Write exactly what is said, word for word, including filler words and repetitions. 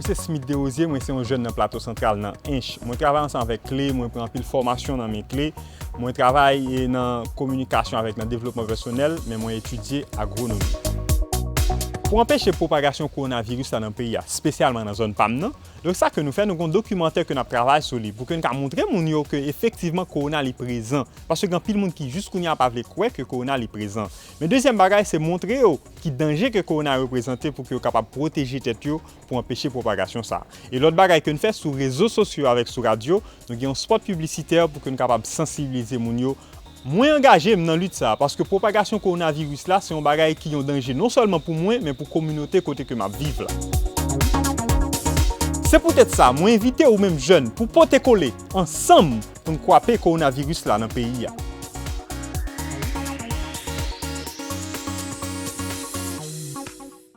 Se Smith Desrosiers, mwen se yon jèn nan Plato Santral, nan Ench. Mwen travay ansanm avèk Kle, mwen pran anpil fòmasyon nan men Kle. Mwen travay, e, nan kominikasyon avèk nan devlopman pèsonèl, men mwen etidye agwonomi. Pou anpeche pwopagasyon kowonaviris la nan peyi a, espesyalman nan zòn pa m nan, donk sa ke nou fè, nou gen yon dokimantè ke n ap travay sou li, pou ke n ka montre moun yo ke efektivman kowona li prezan. Paske gen anpil moun ki jis kounye a pa vle kwè ke kowona li prezan. Men dezyèm bagay, se montre yo ki danje ke kowona reprezante pou ke yo kapab pwoteje tèt yo pou anpeche pwopagasyon sa a. E lòt bagay ke n fè sou rezo sosyo avèk sou radyo, nou gen yon spòt piblisitè pou ke n kapab sansibilize moun yo. Mwen angaje m nan lit sa a, paske pwopagasyon kowonaviris la, se yon bagay ki yon danje non sèlman pou mwen, men pou kominote kote ke m ap viv la. Se poutèt sa, mwen envite ou menm jèn pou pote kole ansanm pou n kwape kowonaviris la nan peyi a.